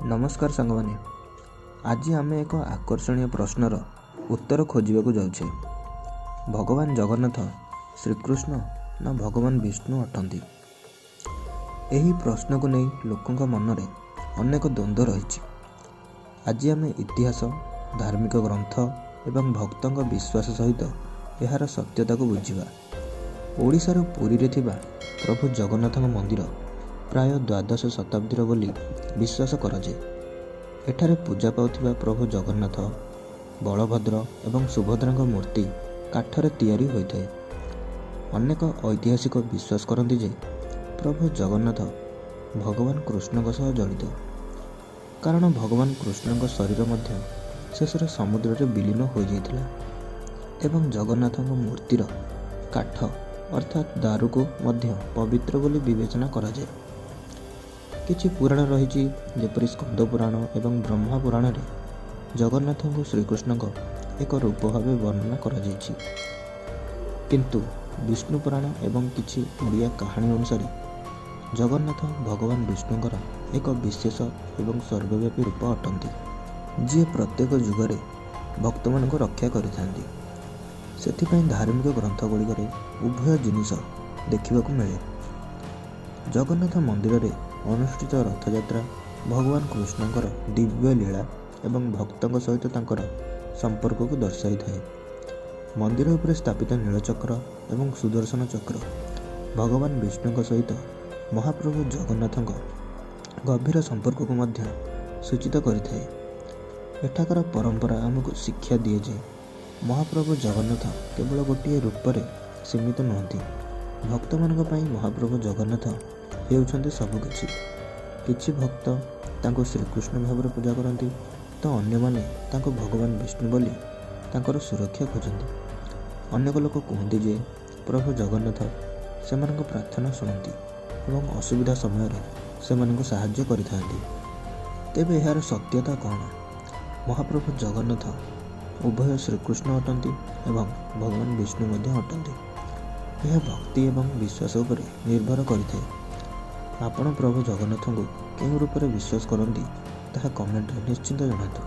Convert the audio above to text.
ନମସ୍କାର ସାଙ୍ଗମାନେ, ଆଜି ଆମେ ଏକ ଆକର୍ଷଣୀୟ ପ୍ରଶ୍ନର ଉତ୍ତର ଖୋଜିବାକୁ ଯାଉଛେ। ଭଗବାନ ଜଗନ୍ନାଥ ଶ୍ରୀକୃଷ୍ଣ ନା ଭଗବାନ ବିଷ୍ଣୁ ଅଟନ୍ତି? ଏହି ପ୍ରଶ୍ନକୁ ନେଇ ଲୋକଙ୍କ ମନରେ ଅନେକ ଦ୍ୱନ୍ଦ୍ୱ ରହିଛି। ଆଜି ଆମେ ଇତିହାସ, ଧାର୍ମିକ ଗ୍ରନ୍ଥ ଏବଂ ଭକ୍ତଙ୍କ ବିଶ୍ୱାସ ସହିତ ଏହାର ସତ୍ୟତାକୁ ବୁଝିବା। ଓଡ଼ିଶାର ପୁରୀରେ ଥିବା ପ୍ରଭୁ ଜଗନ୍ନାଥଙ୍କ ମନ୍ଦିର ପ୍ରାୟ ଦ୍ୱାଦଶ ଶତାବ୍ଦୀର ବୋଲି ବିଶ୍ୱାସ କରାଯାଏ। ଏଠାରେ ପୂଜା ପାଉଥିବା ପ୍ରଭୁ ଜଗନ୍ନାଥ, ବଳଭଦ୍ର ଏବଂ ସୁଭଦ୍ରାଙ୍କ ମୂର୍ତ୍ତି କାଠରେ ତିଆରି ହୋଇଥାଏ। ଅନେକ ଐତିହାସିକ ବିଶ୍ୱାସ କରନ୍ତି ଯେ ପ୍ରଭୁ ଜଗନ୍ନାଥ ଭଗବାନ କୃଷ୍ଣଙ୍କ ସହ ଜଡ଼ିତ, କାରଣ ଭଗବାନ କୃଷ୍ଣଙ୍କ ଶରୀର ମଧ୍ୟ ଶେଷରେ ସମୁଦ୍ରରେ ବିଲୀନ ହୋଇଯାଇଥିଲା ଏବଂ ଜଗନ୍ନାଥଙ୍କ ମୂର୍ତ୍ତିର କାଠ ଅର୍ଥାତ୍ ଦାରୁକୁ ମଧ୍ୟ ପବିତ୍ର ବୋଲି ବିବେଚନା କରାଯାଏ। କିଛି ପୁରାଣ ରହିଛି, ଯେପରି ସ୍କନ୍ଦ ପୁରାଣ ଏବଂ ବ୍ରହ୍ମା ପୁରାଣରେ ଜଗନ୍ନାଥଙ୍କୁ ଶ୍ରୀକୃଷ୍ଣଙ୍କ ଏକ ରୂପ ଭାବେ ବର୍ଣ୍ଣନା କରାଯାଇଛି। କିନ୍ତୁ ବିଷ୍ଣୁ ପୁରାଣ ଏବଂ କିଛି ଓଡ଼ିଆ କାହାଣୀ ଅନୁସାରେ ଜଗନ୍ନାଥ ଭଗବାନ ବିଷ୍ଣୁଙ୍କର ଏକ ବିଶେଷ ଏବଂ ସର୍ବବ୍ୟାପୀ ରୂପ ଅଟନ୍ତି, ଯିଏ ପ୍ରତ୍ୟେକ ଯୁଗରେ ଭକ୍ତମାନଙ୍କୁ ରକ୍ଷା କରିଥାନ୍ତି। ସେଥିପାଇଁ ଧାର୍ମିକ ଗ୍ରନ୍ଥଗୁଡ଼ିକରେ ଉଭୟ ଜିନିଷ ଦେଖିବାକୁ ମିଳେ। ଜଗନ୍ନାଥ ମନ୍ଦିରରେ ଅନୁଷ୍ଠିତ ରଥଯାତ୍ରା ଭଗବାନ କୃଷ୍ଣଙ୍କର ଦିବ୍ୟ ଲୀଳା ଏବଂ ଭକ୍ତଙ୍କ ସହିତ ତାଙ୍କର ସମ୍ପର୍କକୁ ଦର୍ଶାଇଥାଏ। ମନ୍ଦିର ଉପରେ ସ୍ଥାପିତ ନୀଳଚକ୍ର ଏବଂ ସୁଦର୍ଶନ ଚକ୍ର ଭଗବାନ ବିଷ୍ଣୁଙ୍କ ସହିତ ମହାପ୍ରଭୁ ଜଗନ୍ନାଥଙ୍କ ଗଭୀର ସମ୍ପର୍କକୁ ମଧ୍ୟ ସୂଚିତ କରିଥାଏ। ଏଠାକାର ପରମ୍ପରା ଆମକୁ ଶିକ୍ଷା ଦିଏ ଯେ ମହାପ୍ରଭୁ ଜଗନ୍ନାଥ କେବଳ ଗୋଟିଏ ରୂପରେ ସୀମିତ ନୁହନ୍ତି। ଭକ୍ତମାନଙ୍କ ପାଇଁ ମହାପ୍ରଭୁ ଜଗନ୍ନାଥ ହେଉଛନ୍ତି ସବୁକିଛି। କିଛି ଭକ୍ତ ତାଙ୍କୁ ଶ୍ରୀକୃଷ୍ଣ ଭାବରେ ପୂଜା କରନ୍ତି ତ ଅନ୍ୟମାନେ ତାଙ୍କୁ ଭଗବାନ ବିଷ୍ଣୁ ବୋଲି ତାଙ୍କର ସୁରକ୍ଷା ଖୋଜନ୍ତି। ଅନେକ ଲୋକ କୁହନ୍ତି ଯେ ପ୍ରଭୁ ଜଗନ୍ନାଥ ସେମାନଙ୍କ ପ୍ରାର୍ଥନା ଶୁଣନ୍ତି ଏବଂ ଅସୁବିଧା ସମୟରେ ସେମାନଙ୍କୁ ସାହାଯ୍ୟ କରିଥାନ୍ତି। ତେବେ ଏହାର ସତ୍ୟତା କ'ଣ? ମହାପ୍ରଭୁ ଜଗନ୍ନାଥ ଉଭୟ ଶ୍ରୀକୃଷ୍ଣ ଅଟନ୍ତି ଏବଂ ଭଗବାନ ବିଷ୍ଣୁ ମଧ୍ୟ ଅଟନ୍ତି। ଏହା ଭକ୍ତି ଏବଂ ବିଶ୍ୱାସ ଉପରେ ନିର୍ଭର କରିଥାଏ। ଆପଣ ପ୍ରଭୁ ଜଗନ୍ନାଥଙ୍କୁ କେଉଁ ରୂପରେ ବିଶ୍ୱାସ କରନ୍ତି, ତାହା କମେଣ୍ଟରେ ନିଶ୍ଚିତ ଜଣାନ୍ତୁ।